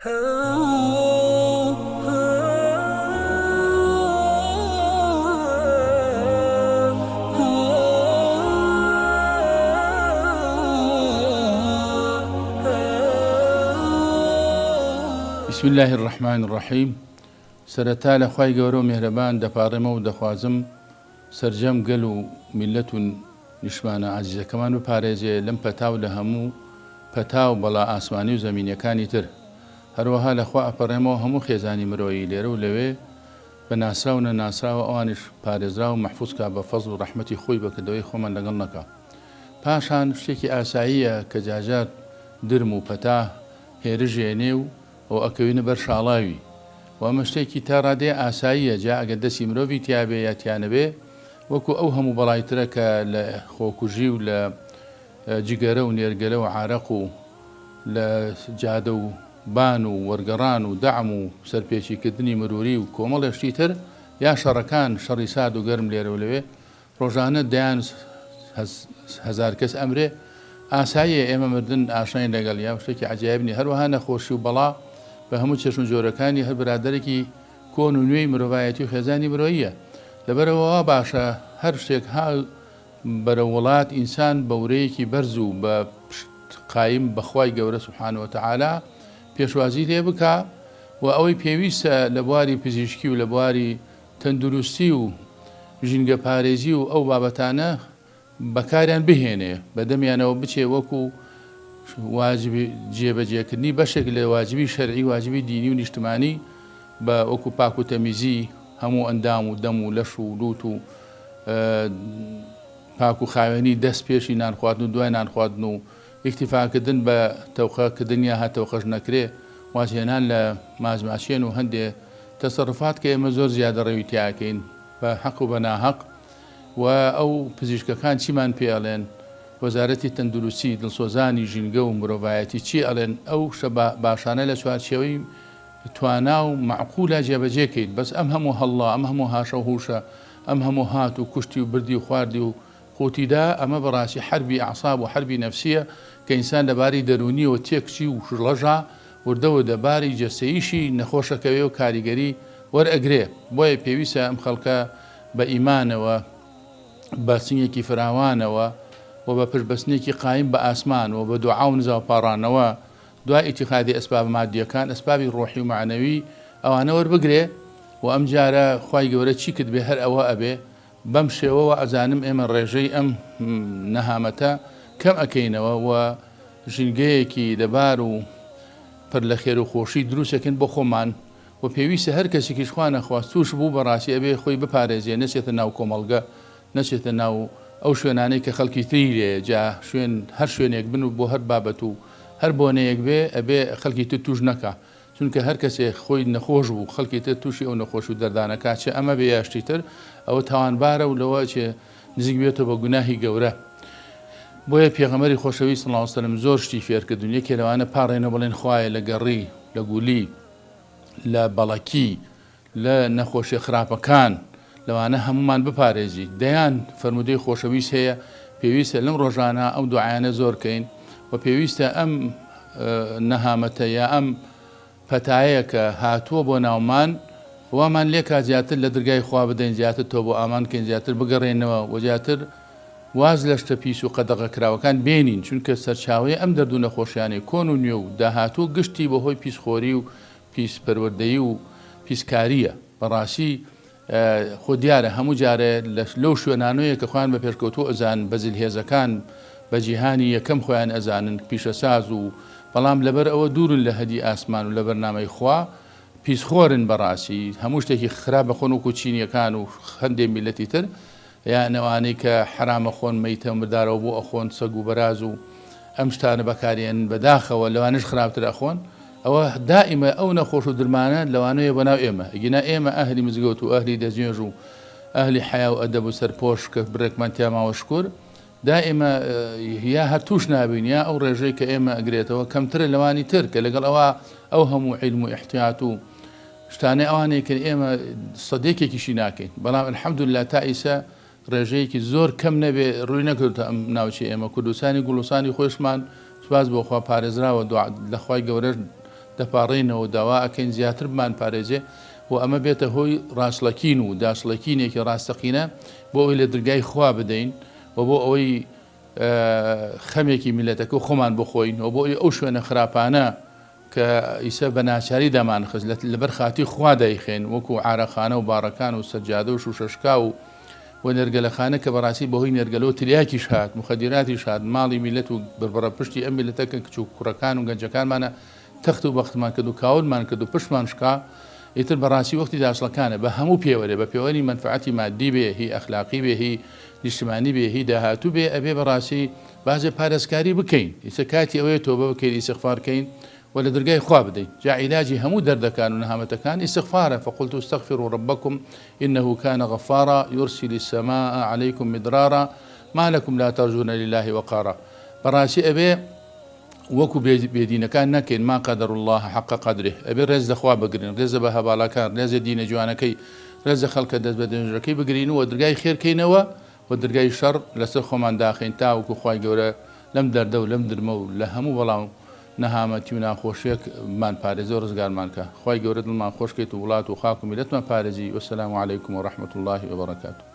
بسم اللە الرحمن الرحیم سەرەتا لە خوای گەورە و میهرەبان دەپاڕێمەوە و دەخوازم سەرجەم گەل و میللەت و نیشتمانە ئازیزەکەمان بپارێزێ لەم پەتا و لە هەموو پەتا و بەڵا ئاسمانی و زەمینیەکانی تر. هەروەها لە خوا ئەپەڕێمەوە هەموو خێزانی مرۆیی لێرە و لەوێ بە ناسراو و نەناسراوە ئەوانیش پارێزراو و مەحفوز کا بە فەزڵ و ڕەحمەتی خۆی بە کردەوەی خۆمان لەگەڵ نەکا. پاشان شتێکی ئاساییە کە جاجار درم و پەتا هێرش ێنێ و و ئەکەوینە بەر شاڵاوی و ئەمە شتێکی تا ڕادەیە ئاساییە جا ئەگەر دەستی مرۆڤی تیابێ یا تیانەبێ وەکو ئەو هەموو بەڵای ترە کە لە خۆکوژی و لە جگەرە و نێرگەلە و عارەق و لە جادە و بان و وەرگەڕان و دەعم و سەرپێچی کردنی مروری و کۆمەڵێ شتی تر یا شەڕەکان شەڕی سارد و گەرم لێرە و لەوێ ڕۆژانە دەیان هەزارکەس ئەمرێ، ئاساییە ئێمە مردن ئاشناین لەگەڵیا و شتێکی عەجایب نیە، هەروەها نەخۆشی و بەڵا بە هەموو چەشن و جۆرەکانی هەر برادەرێکی کۆن و نوێی مرۆڤایەتی و خێزانی مرۆییە، لەبەرئەوە وا باشە هەر شتێک ها بەرەو وڵات ئینسان بە ورەیەکی بەرز و بە پشت قایم بە خوای گەورە سبحانە وتعالی پێشوازی لێ بکا و ئەوەی پێویستە لە بواری پزیشکی و لە بواری تەندروستی و ژینگەپارێزی و ئەو بابەتانە بەکاریان بهێنێ، بەدەمیانەوە بچێ وەکو واجبی جێبەجێکردنی بەشێک لە واجبی شەرعی واجبی دینی و نیشتمانی بە وەکو پاک و تەمیزی هەموو ئەندام و دەم و لەش و لوت و پاک و خاوێنی دەست پێشی نان خواردن و دوای نان خواردن و ئیکتیفاکردن بە تەوقە کردن یا هەر تەوقەش نەکرێ وازهێنان لە ماچماچێن و هەندێ تەسەروفات کە ئێمە زۆر زیادەڕەوی تیا ئەکەین بە حەق و بە ناهەق و ئەو پزیشکەکان چیمان پێ ئەڵێن وەزارەتی تەندروستی دڵسۆزانی ژینگە و مرۆڤایەتی چی ئەڵێن ئەو شتە باشانە لە چوارچێوەی توانا و مەعقولا جێبەجێ کەین بەس ئەم هەموو هەڵڵا ئەم هەموو هاشە و هوشە ئەم هەموو هات و کوشتی و بردی و خواردی و قوتیدا ئەمە بەڕاستی حەربی ئەعساب و حەربی نەفسیە کە ئینسان لە باری دەروونیەوە تێکچی و شڵەژا وردە وردە باری جەستەییشی نەخۆش ئەکەوێ و کاریگەری وەرئەگرێ بۆیە پێویستە ئەم خەڵکە بە ئیمانەوە بە سنگێکی فراوانەوە و بە پشت بەستنێکی قایم بە ئاسمان و بە دوعا و نزا و پاڕانەوە دوای ئیتیخادی ئەسبابە مادیەکان ئەسبابی ڕۆحی و مەعنەوی ئەوانە وەربگرێ و ئەمجارە خوای گەورە چی کردبێ هەر ئەوە ئەبێ بەم شێوە وا ئەزانم ئێمە ڕێژەی ئەم نەهامەتە کەم ئەکەینەوە و ژینگەیەکی لەبار و پر لە خێر و خۆشی دروست ئەکەین بۆ خۆمان و پێویستە هەر کەسێکیش خوا نەخواست توش بوو بەڕاستی ئەبێ خۆی بپارێزێ نەچێتە ناو کۆمەڵگە نەچێتە ناو ئەو شوێنانەی کە خەڵکی تری لێیە جا شوێن هەر شوێنێک بن و بۆ هەر بابەت و هەر بۆنەیەک بێ ئەبێ خەڵکی تر توش نەکا چونکە هەر کەسێ خۆی نەخۆش بوو خەڵکی تر توشی ئەو نەخۆشی و دەردانە کا چ ئەمە بێ یا شتی تر ئەوە تاوانبارە و لەوە ئەچێ نزیک بێتەوە بە گوناهی گەورە بۆیە پێغەمبەری خۆشەویست صلی اللە علیە وسلم زۆر شتی فێر کردوین یەکێ لەوانە پاڕێنەوە بڵێن خوایە لە گەڕی لە گولی لە بەڵەکی لە نەخۆشیە خراپەکان لەوانە هەموومان بپارێزی دەیان فەرموودەی خۆشەویست هەیە پێویستە لەم ڕۆژانە ئەو دوعایانە زۆر کەین و پێویستە ئەم نەهامەتە یا ئەم پەتایە کە هاتووە بۆ ناومان وامان لێکا زیاتر لە درگای خوا بدەین زیاتر تۆ بۆ ئامان کەین زیاتر بگەڕێنەوە و زیاتر واز لە شتە پیس و قەدەغەکراوەکان بێنین چونکە سەرچاوەی ئەم دەرد و نەخۆشیانەی کۆن و نوێ و داهاتوو گشتی بەهۆی پیسخۆری و پیس پەروەردەیی و پیسکارییە. بەڕاستی خۆ دیارە هەموو جارێ لەو شوێنانەیە کە خۆیان بە پێشکەوتوو ئەزانن، بە زلهێزەکان، بە جیهانی یەکەم خۆیان ئەزانن، پیشەساز و بەڵام لەبەر ئەوە دوورن لە هەدی ئاسمان و لە بەرنامەی خوا، پیسخۆرن بەڕاستی هەموو شتێکی خراپ ئەخۆن وەکو چینیەکان و هەندێ میللەتی تر یان ئەوانەی کە حەرام ئەخۆن مەیتە مردارەوە بۆ ئەخۆن سەگ و بەراز و ئەم شتانە بەکارێنن بەداخەوە لەوانەش خراپتر ئەخۆن ئەوە دائیمە ئەو نەخۆش و درمانە لەوانەیە بۆ ناو ئێمە ئەگینا ئێمە ئەهلی مزگەوت و ئەهلی دەستنوێژ و ئەهلی حەیا و ئەدەب و سەرپۆش کە برێکمان تیا ماوە شکور دائیمە یا هەر توش نابین یا ئەو ڕێژەی کە ئێمە ئەگرێتەوە کەمترە لەوانی تر کە لەگەڵ ئەوە ئەو هەموو عیلم و ئیحتیات و شتانەی ئەوانەی کە ئێمە سەدێکێکیشی ناکەین بەڵام الحمدللە تا ئیسە ڕێژەیەکی زۆر کەم نەبێ ڕووی نەکردوتە ئەم ناوچەی ئێمە کوردستانی گوڵوسانی خۆشمان سوپاس بۆ خوا پارێزراوە دوعا لە خوای گەورەش دەپاڕێینەوە و داوا ئەکەین زیاتر بمانپارێزێ و ئەمە بێتە هۆی ڕاچڵەکین و داچڵەکینێکی ڕاستەقینە بۆ ئەوەی لە درگای خوا بدەین و بۆ ئەوەی خەمێکی میللەتەکە خۆمان بخۆین و بۆ ئەوەی ئەو شوێنە خراپانە کە ئیسە بە ناچاری دامانخست لەبەر خاتری خوا دایخەین وەکو عارەقخانە و باڕەکان و سەجادە و شوشەشکاو و و نێرگەلەخانە کە بەڕاستی بەهۆی نێرگەلەوە تلیاکیش هات موخەدیراتیش هات ماڵی میللەت و بڕبڕە پشتی ئەم میللەتە کە کچ و کوڕەکان و گەنجەکانمانە تەخت و بەختمان کرد و کاولمان کرد و پشتمان شکا ئیتر بەڕاستی وەختی داچڵەکانە بە هەموو پێوەرێ بە پێوەری مەنفەعەتی مادی بێ هی ئەخلاقی بێ هی نیشتمانی بێ هی داهاتوو بێ ئەبێ بەڕاستی بازێ پارێزکاری بکەین ئیتر کاتی ئەوەیە تۆبە بکەین ئیستغفار کەین و لە درگای خوا بدەین جا عیلاجی هەموو دەردەکان و نەهامەتەکان ئیستغفارە فقلت استغفروا ربکم انه کان غفارا یرسل السماء علیکم مدرارا ما لکم لا ترجون لله وقارا بەڕاستی ئەبێ وەکو بێدینەکان نەکەین ما قدر اللە حق قدره ئەبێ ڕێز لە خوا بگرین ڕێز لە بەها باڵاکان ڕێز لە دینە جوانەکەی ڕێز لە خەڵکە دەست بە نوێژەکەی بگرین و درگای خێر کەینەوە و درگای شەڕ لەسەر خۆمان داخەین تاوەکو خوای گەورە لەم دەردە و لەم درمە و لە هەموو بەڵا و نەهامەتی و ناخۆشیەک بمان پارێزێ و ڕزگارمان کا خوای گەورە دڵمان خۆش کەیت و وڵات و خاک و میللەتمان پارێزی والسلام علیکم ورحمة اللە وبرکاته.